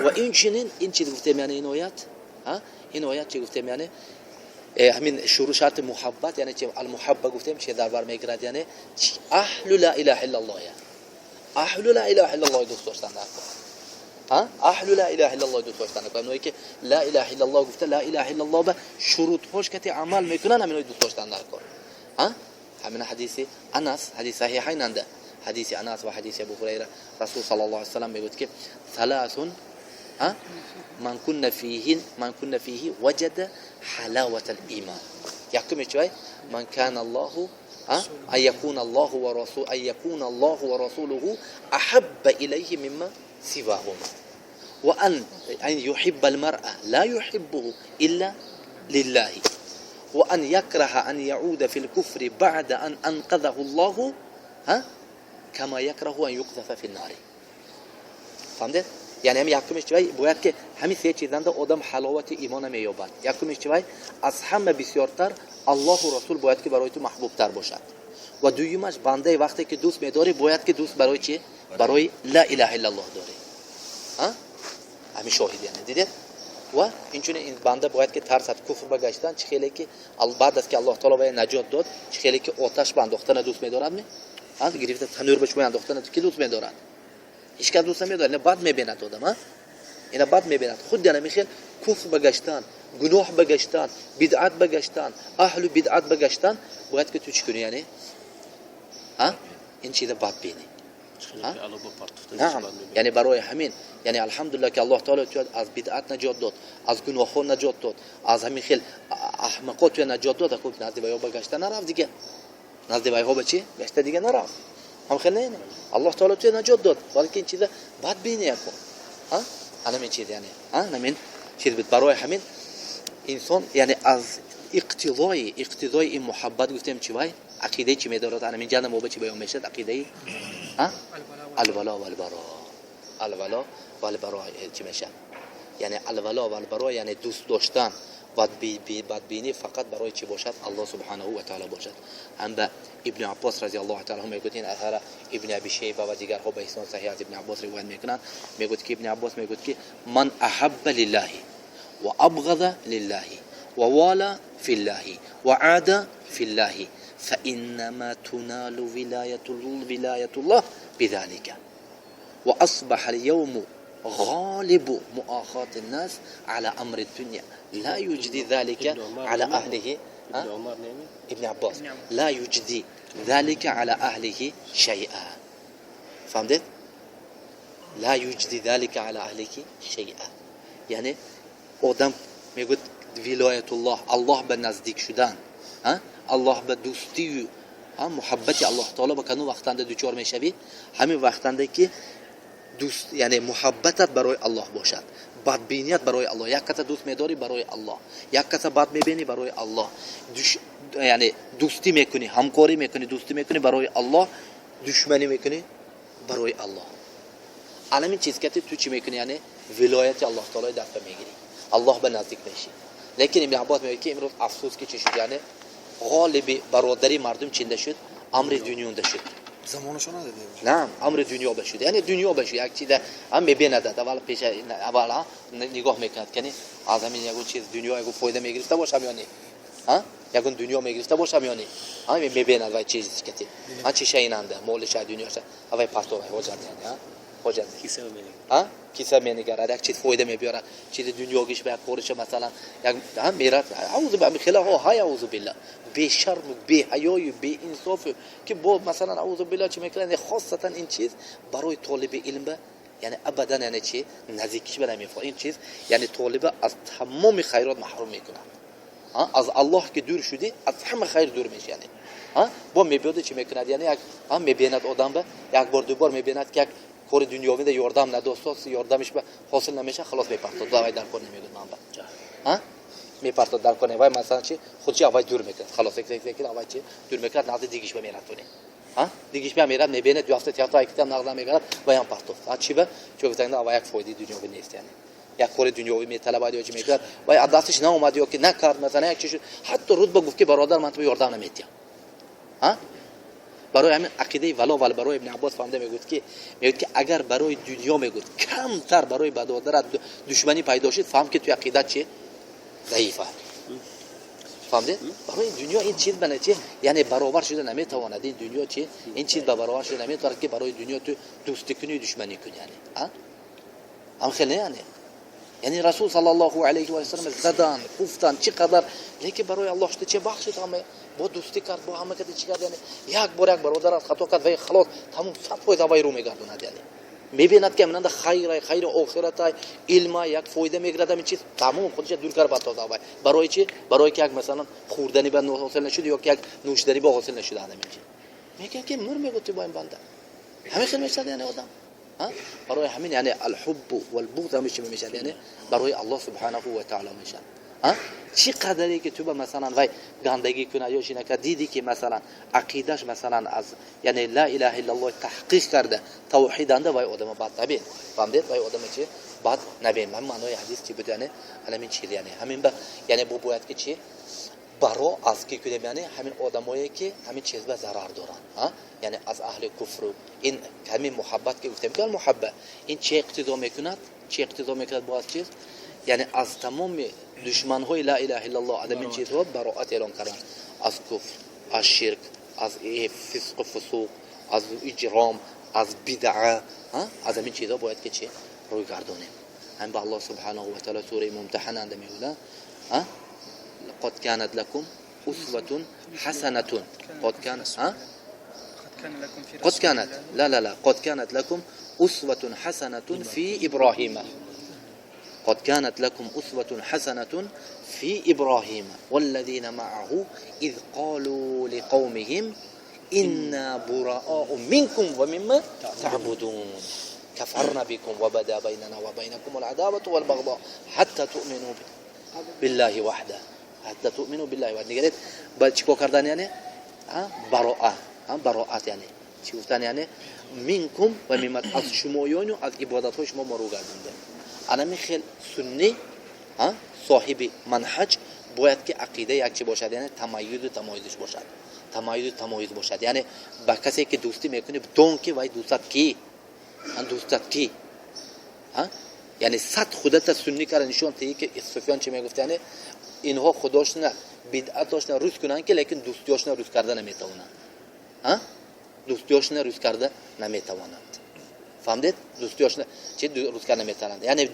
Ва инчунин ин чиз гуфтем, яъне ин оят, ин оят чӣ гуфтем, яъне ҳамин шурӯъ шарти муҳаббат, яъне чи алмуҳабба гуфтем, чи дар бар мегирад, яъне аҳлу ла илаҳа иллаллоҳ, аҳлу ла илаҳа иллаллоҳ дӯст доштан дар кор, аҳлу ла илаҳа иллаллоҳ дӯст доштан дар кор, оное ки ла илаҳа иллаллоҳ гуфта, ла илаҳа иллаллоҳ ба шурутҳош кати амал мекунанд, ҳаминои дӯст доштан дар кор. Ҳамин ҳадиси Анас, ҳадис саҳиҳайнанда, ҳадиси Анас ва ҳадиси Абу Ҳурайра, Расул саллаллоҳу алайҳи васаллам мегӯяд, ки саласун ман кунна фиҳи, ман кунна фиҳи ваҷада ҳалаватал иман. Якуме чӣ? Ман кана Аллоҳу ан якуна Аллоҳу ва расул, ан якуна Аллоҳу ва расулуҳу аҳабба илайҳи мимма сиваҳума, ва ан юҳибба алмаръа ла юҳиббуҳу илла лиллаҳи, ва ан якраҳа ан яуда фил куфри баъда ан анқазаҳу Аллоҳу кама якраҳу ан юқзафа фин нари. Фаҳмидед? Яъне ҳами якумиш чивай? Бояд ки ҳамин се чизанда одам ҳаловати имона меёбад. Якумиш чивай? Аз ҳама бисёртар Аллоҳу Расул бояд ки барои ту маҳбубтар бошад. Ва дуюмаш, бандаи вақте ки дӯст медорӣ, бояд ки дӯст барои чи? Барои ла илаҳа иллаллоҳ дорӣ. Ҳамин шоҳид, яъне дидед? Ва инчунин ин банда бояд ки тарсад куфр ба гаштан, чӣ хеле ки баъд аз ки Аллоҳ таоло вая наҷот дод, чӣ хеле ки оташ ба андохтана дӯст медорад, ме гирифта танӯр ба шумо андохтана ки дӯст медорад? Ҳеҷ кас дӯст намедорад, ина бад мебинад одам, ина бад мебинад. Худ ана михел куфр ба гаштан, гуноҳ ба гаштан, бидъат ба гаштан, аҳлу бидъат ба гаштан бояд ки ту чӣ кунӣ, яъне ин чиза бад бинӣ. Наам, яъне барои ҳамин, яъне алҳамдулиллаҳ, ки Аллоҳ таоло ту аз бидъат наҷот дод, аз гуноҳҳо наҷот дод, аз ҳамин хел аҳмақо туя наҷот дод. Аку назди вайҳо ба гашта нарафт дига, назди вайҳо ба чӣ гашта дига нарафт, ҳам хел не, Аллоҳ таоло туя наҷот дод, балки ин чиза бад бинӣ аку. Анамин чиз, яъне анамин чиз буд. Барои ҳамин инсон, яъне аз иқтидои ин муҳаббат гуфтем чи вай ақидаи чӣ медорад? Анамин ҷанна мо ба чӣ баён мешавад? Ақидаи алвало валбаро, алвало валбаро чӣ мешавад? Яъне алвало валбаро, яъне дӯст доштан, бадбинӣ фақат барои чӣ бошад? Аллоҳ субҳанаҳу ва таъала бошад. Ҳам ба Ибни Аббос разиаллоҳу таала мегӯяд, ин асара Ибни Аби Шейба ва дигарҳо ба иснод саҳиҳ аз Ибни Аббос ривоят мекунанд. Мегӯяд ки Ибни Аббос мегӯяд, ки ман аҳабба лиллаҳи ва абғаза лиллаҳи ва вала филлаҳи ва ада филлаҳи فإنما تنال ولاية الله بذلك. وأصبح اليوم غالب مؤاخاة الناس على أمر الدنيا لا يجدي ذلك على أهله. ابن عباس لا يجدي ذلك على أهله شيئا. فهمت؟ لا يجدي ذلك على أهله شيئا. یعنی آدم میگوید ولایت الله، الله به نزدیک شدن، الله به دوستی، محبت الله تعالی با کدوم وقتنده دچار میشوی؟ همین وقتنده که دوست، یعنی محبتت برای الله باشد، بدبینیت برای الله. یک کس دوست میداری برای الله، یک کس بد میبینی برای الله. یعنی دوستی میکنی، همکاری میکنی، دوستی میکنی برای الله، دشمنی میکنی برای الله. الان چیز که تو چی میکنی؟ یعنی ولایت الله تعالی دست میگیری، الله به نزدیک میشی. لیکن ابن عباس میگه که امروز افسوس که چی شد؟ یعنی غالب برادری مردم چینده شد؟ امر دنیا شد. Замонашон надида. На, амри дунё башуд, яъне дунё башуд. Як чиза ҳам мебинад, аввал пеша, аввал нигоҳ мекунад, кани аз ҳамин ягон чиз дунё ягон фоида мегирифта бошам ё не, ягон дунё мегирифта бошам ё не, мебинад. Вай чиз кати чиша инанда молиша, дунёша, авай партовай ҳоҷат, ҳоҷат киса менигарад, як чиз фоида мебиёрад, чизи дунёгиш ба як кориша, масалан, як мерад. Аузу хелаҳо ҳай, аузу билла, бешарму беҳаёю беинсофу ки бо масалан, аузу билла, чӣ мекунад. Хосатан ин чиз барои толиби илм ба, яъне абадан, яъне чи наздикиш ба намефоҳ. Ин чиз, яъне толиба аз тамоми хайрот маҳрум мекунад. Аз Аллоҳ ки дур шудӣ, аз ҳама хайр дур меши. Яъне бо мебиёду чӣ мекунад? Яъне як мебинад одам ба як бор, ду бор мебинад, ки як кори дунёвида ёрдам надостос, ёрдамиш ба ҳосил намеша, халос, мепартод. Вай дар кор намегӯд, ман ба мепартод, дар кор. Вай масалан чи худши аввай дур мекунад, халос, аввай чи дур мекунад, назди дигиш ба мерад, туне дигиш ба мерад, мебинад, ду ҳафта, се ҳафта китам нағз намебарад, вай ҳам партофт. Чи ба чо гуфтанд, аввай як фоидаи дунёвӣ нест, яъне як кори дунёвӣ металабад ё чи мекунад, вай аз дастиш наомад ё ки накард, масалан, як чи шуд, ҳатто рутба гуфт, ки бародар, ман ту ёрдам наметиҳам. Барои ҳамин ақидаи вало вал барои Ибни Аббос фаҳмида мегӯяд, ки мегӯяд, ки агар барои дунё, мегӯяд, камтар барои бародарат душманӣ пайдо шуд, фаҳм, ки туи ақидат чи заифа. Фаҳмдед? Барои дунё ин чиз бана чи, яъне баробар шуда наметавонад. Ин дунё чи, ин чиз ба баробар шуда наметавонад, ки барои дунё ту дӯстӣ кунӣ, душманӣ кунӣ. Яъне ам хел не, яъне Расул саллаллоҳу алайҳи васаллам задан, гуфтан чӣ қадар, лекин барои Аллоҳ шуда че бахшид, ҳама бо дӯстӣ кард, бо ҳама кади чӣ кард. Яъне як бор як бародарат хато кард, вай халос, тамом, 100% авай рӯ мегардонад. Яъне мебинад, ки аминанда хайрай, хайри охиратай, илма, як фоида мегирад, ҳамин чиз, тамом, худша дур кард батод авай. Барои чи? Барои ки як, масалан, хӯрдани ба ҳосил нашуд ё ки як нӯшиданӣ ба ҳосил нашуда. Ҳамин чиз мегӯяд, ки мур мегӯ ту бо ин банда. Ҳамин хел мешавад, яъне одам барои ҳамин, яъне алҳуббу валбуғз ҳамин чи мешавад, яъне барои Аллоҳ субҳанаҳу ва таъало мешавад. Чӣ қадаре ки ту ба, масалан, вай гандагӣ кунад ё чи накард, дидӣ, ки, масалан, ақидаш, масалан, аз, яъне ла илаҳа иллаллоҳ таҳқиқ карда, тавҳиданда, вай одама бад набин. Фаҳмдед? Вай одама чи бад набин. Ҳамин маънои ҳадис чи буд, яъне ҳамин чиз, яъне ҳамин ба, яъне бо бояд ки чи баро аз ки кунем, яъне ҳамин одамое, ки ҳамин чиз ба зарар доранд, яъне аз аҳли куфру. Ин ҳамин муҳаббат, ки гуфтем, ки муҳабба ин чи иқтидо мекунад, чи иқтидо мекунад бо аз чиз, яъне аз тамоми душманҳои ла илаҳа иллаллоҳ, аз ҳамин чизҳо бароат эълон кардан, аз куфр, аз ширк, аз фисқу фусуқ, аз иҷром, аз бидъа, аз ҳамин чизҳо бояд ки чи рӯй гардонем. Ҳамин ба Аллоҳ субҳанаҳу ва таъала сураи Мумтаҳананда мегӯяд: قد كانت لكم أسوة حسنة قد كان ها قد كانت لا لا لا قد كانت لكم أسوة حسنة في إبراهيم، قد كانت لكم أسوة حسنة في إبراهيم والذين معه إذ قالوا لقومهم إنا براء منكم ومما تعبدون كفرنا بكم وبدا بيننا وبينكم العداوة والبغضاء حتى تؤمنوا بالله وحده، حتى تؤمنوا بالله وحده. Нигаред, ба чӣ кор кардан, яъне бароа, бароат, яъне чӣ гуфтан, яъне минкум ва мимма, аз шумоёну аз ибодатҳои шумо мо рӯ гардондем. Анами хел суннӣ, соҳиби манҳаҷ бояд ки ақида як чи бошад, яъне тамаюзу тамоюзш бошад, тамаюзу тамоюз бошад. Яъне ба касе ки дӯстӣ мекунӣ, дон, ки вай дӯстат ки, дӯстат ки, яъне сад худата суннӣ карда нишон тиҳӣ, ки Суфён чӣ мегуфт, яъне инҳо худошна бидъатошна рӯз кунанд, ки лекин дӯстиёшна рӯз карда наметавонанд, дӯстиёшна рӯз карда наметавонанд. Фаҳмдед? Дӯстиёшна чи рӯз карда наметавонанд. Яъне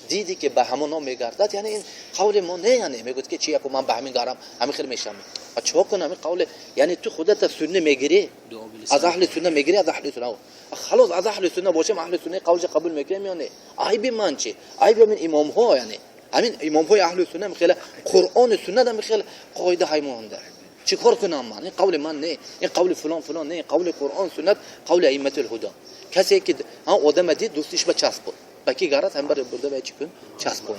диди, ки ба ҳамоно мегардад, яъне ин қавли мо не, яъне мегӯяд, ки чи яку ман ба ҳамин гарам, ҳамин хел мешавам, чико кунам? Ин қавле, яъне ту худата сунни мегирӣ, аз аҳли сунна мегирӣ, аз аҳли сунна, халос, аз аҳли сунна бошем, аҳли сунна қавлша қабул мекунем ё не? Айби ман чи? Айби ҳамин имомҳо, яъне ҳамин имомҳои аҳли сунна хеле Қуръону суннат ҳами хеле қоида ҳаймонда. Чӣ кор кунам ман? Ин қавли ман не, ин қавли фулон фулон не, қавли Қуръон, суннат, қавли аимматул ҳудо. Касе ки одама дид, дӯстиш ба часпон, ба ки гарат ҳам бар бурда ба чӣ кун, часпон.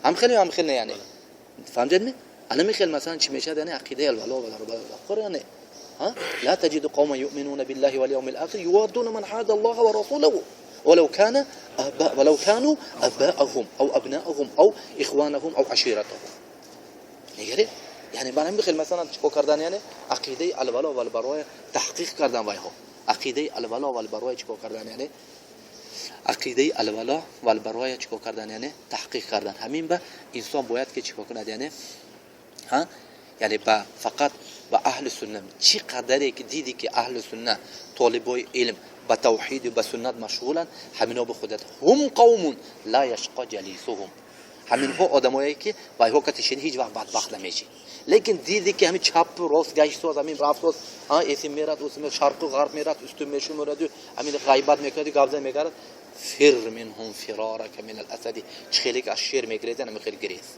Ҳам хеле, ҳам хеле не, яъне фаҳмидед? Анами хел, масалан, чӣ мешавад, яъне ақидаи алвало валбаро, яъне لا تجد قوما يؤمنون بالله واليوم الآخر يوادون من حاد الله ورسوله ولو كان آباء ولو كانوا آباءهم أو أبناءهم أو إخوانهم أو عشيرتهم. нигаред, яъне бар ҳамин хел, масалан, чикор кардан, яъне ақидаи алвало валбароя таҳқиқ кардан, вайҳо ақидаи алвало валбароя чикор кардан, яъне ақидаи алвало валбароя чикор кардан, яъне таҳқиқ кардан. Ҳамин ба инсон бояд ки чикор кунад, яъне яъне ба фақат ба аҳли сунна. Чӣ қадаре ки дидӣ, ки аҳли сунна, толибои илм, ба тавҳиду ба суннат машғуланд, ҳамино ба худат هم قوم لا يشقى جليسهم, ҳаминҳо одамое ки вайҳо катишин ҳеҷ вақт бадбахт намешӣ. Лекин дидӣ, ки ҳамин чапу рост гаштоз, ҳамин рафтоз, эси мерад, уси мерад, шарқу ғарб мерад, устун мешумораду ҳамин ғайбат мекунаду гап мегарад, فر منهم فرارك من الأسد, чӣ хеле ки аз шер мегирезан, ҳамин хел гирез.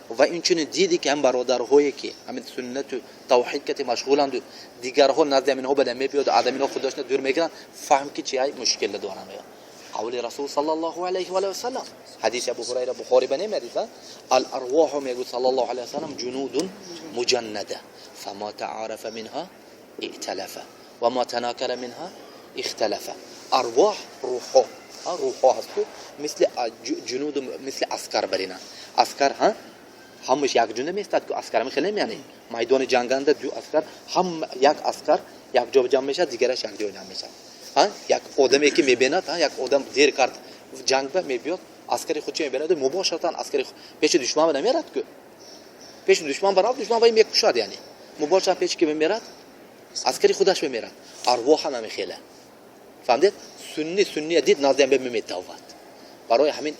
Ва инчунин диде, ки ҳам бародарҳое, ки ҳамин суннату тавҳид кати машғуланду дигарҳо назди ҳаминҳо бада мебиёду аз ҳаминҳо худошна дур мекунанд, фаҳм, ки чи мушкила доранд. Қавли Расул саллаллоҳу алайҳи ва васаллам, ҳадиси Абу Ҳурайра, Бухори ба немедиса, الأرواح, мегӯ саллаллоҳу алайҳи васаллам, جنود مجندة فما تعارف منها ائتلف وما تناكر منها اختلف. Арвоҳ, рӯҳҳо, рӯҳҳо ҳасту мисли ҷунуду, мисли аскар барина аскар, ҳамаш якҷунда местад ку аскар, ҳами хеле, яъне майдони ҷанганда ду аскар, ҳам як аскар. Як ҷо ҷамъ мешавад, дигараш як ҷо ҷамъ мешавад. Як одаме ки мебинад, як одам дер кард ҷанг ба, мебиёд, аскари худча мебинад, мубошаратан аскари пеши душман намерад ку. Пеши душман барав, душман вай мекушад, яъне мубошарат пеши ки мемерад, аскари худаш мемерад. Арвоҳ ҳам ҳамин. Фаҳмдед? Сунни сунния дид, наздиам бемемедавад. Барои ҳамин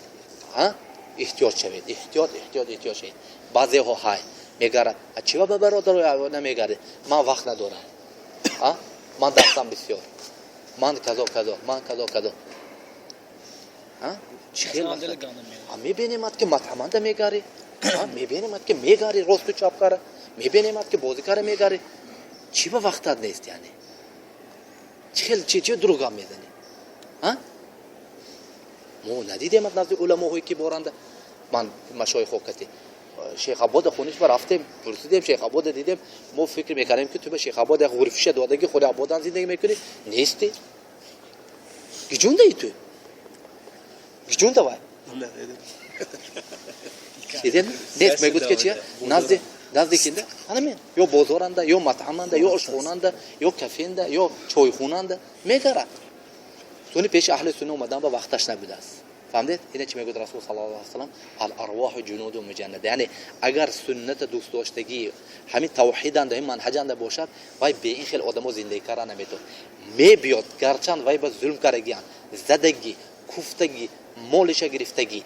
эҳтиёт шавед, эҳтиёт, эҳтиёт, эҳтиёт шавед. Баъзеҳо ҳай мегарад, чива ба бародаро намегард? Ман вақт надорам, ман дарсам бисёр, ман казо казо, ман казо казо. Чӣ хел мебинемад, ки матаманда мегари, мебинемад, ки мегари росту чап кара, мебинемад, ки бозӣ кара мегари, чӣ ба вақтат нест? Яъне чӣ хел, чи дурӯғ гап мезанӣ? Мо надидемад назди уламоҳое ки боранда. Ман машоихо кати Шейхабода хониш ба рафтем, пурсидем, Шейхабода дидем. Мо фикр мекардем, ки ту ба Шейхабод як ғурфиша додаги, худи Абодан зиндагӣ мекунӣ. Нести, гиҷундаи ту, гиҷунда вай дидем, нест. Мегӯд, ки чия назди кинда ҳамин ё бозоранда, ё матъаманда, ё ошхонанда, ё кафенда, ё чойхонанда мегарад. Суни пеши аҳли сунна омадан ба вақташ набудааст. Фаҳмдед, ина чи мегӯяд Расул саллаллоҳу алайҳи васаллам? Ал арвоҳу ҷунуду муҷаннада. Яъне агар сунната дӯстдоштагӣ, ҳамин тавҳиданда, ҳамин манҳаҷанда бошад, вай бе ин хел одамо зиндагӣ карда наметавонад. Мебиёд, гарчанд вай ба зулм карагиан, задагӣ, куфтагӣ, молиша гирифтагӣ,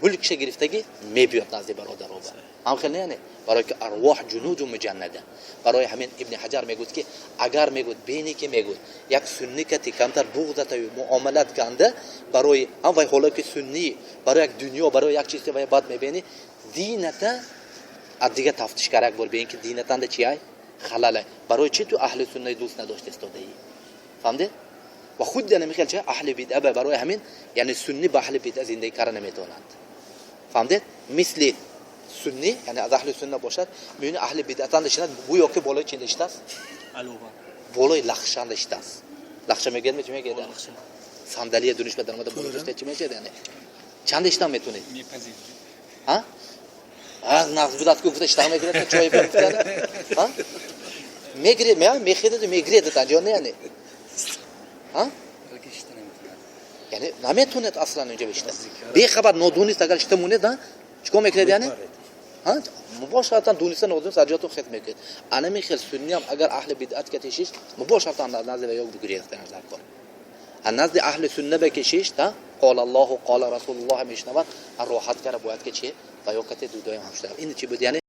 мулкша гирифтагӣ, мебиёд назди бародароба. Ҳам хел не, яъне барое ки арвоҳ ҷунуду муҷаннада. Барои ҳамин Ибни Ҳаҷар мегӯяд, ки агар мегӯяд, бене ки мегӯяд, як сунни кати камтар буғзатаю муомалат ганда, барои ҳам вай ҳоло ки суннӣ, барои як дунё, барои як чиз вай бад мебинӣ, дината аз дига тафтиш кар, як бор бин, ки динатанда чи ай халалай. Барои чи ту аҳли суннаи дӯст надошта истодаӣ? Фаҳмдед? Ва худ яъне михел чи аҳли бидъа. Барои ҳамин, яъне суннӣ ба аҳли бидъа зиндагӣ карда наметавонанд. Фаҳмдед? Мисли суннӣ, яъне аз аҳли сунна бошад, мебини аҳли бидъатанда шинад, гӯё ки болои чи нишитааст? Болои лахшанда шитааст. Лахша мегӯяд, чи мегӯяд? Сандалия дуниш ба даромада боло чи мешавад? Яъне чанд иштан метунед? Нағз будат ку, гуфта иштан мегирад, чой гуфта мегиред, мехедаду мегиредат анҷо, не? Яъне яъне наметонед аслан унҷа бишта. Бехабар, нодонист агар ишта монед, чикор мекунед? Яъне мубошаратан дониста, нодонист аз ҷотон хет мекунед. Анами хел сунниам агар аҳли бидъат катишиш, мубошаратан назди ва ёк бигурехтан дар кор. Аз назди аҳли сунна бекишиш, қол Аллоҳу, қола Расулуллоҳ мешунавад, роҳат кара, бояд ки чи ва ё кате дудоям ҳам шуда. Ин чи буд яъне?